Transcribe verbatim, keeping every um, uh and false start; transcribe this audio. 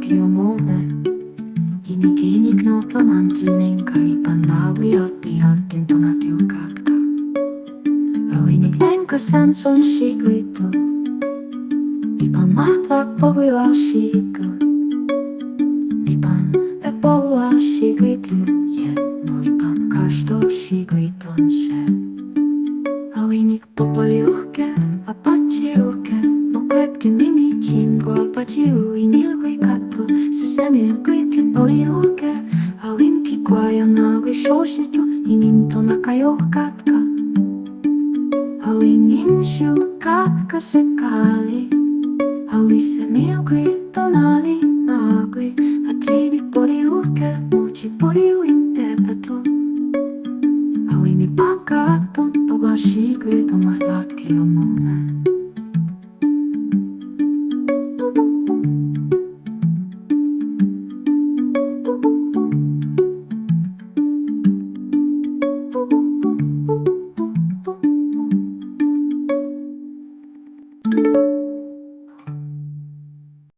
Kio mome. Inik inik no tlamanti nengka ipan nawi ati antin tona kio katka. Awinik nengka sanson shiguitu. Ipan mata pogui wa shigu. Ipan e pogui wa shiguitu. Ye no ipan kashto shiguitu nse. Awinik Popoliuke, apachiuke, mokwepke mimi chingo apachiu inilgui katu, sesemilgui ke poliuke, awinki kwaya nagui shoshitu, inintona kayo katka. Awinin shu katka sekali, awi semilgui tonali nagui, akidi poliuke, muchi poliu intepatu. Awini pakaton, pogua shigui tomatlaki omome.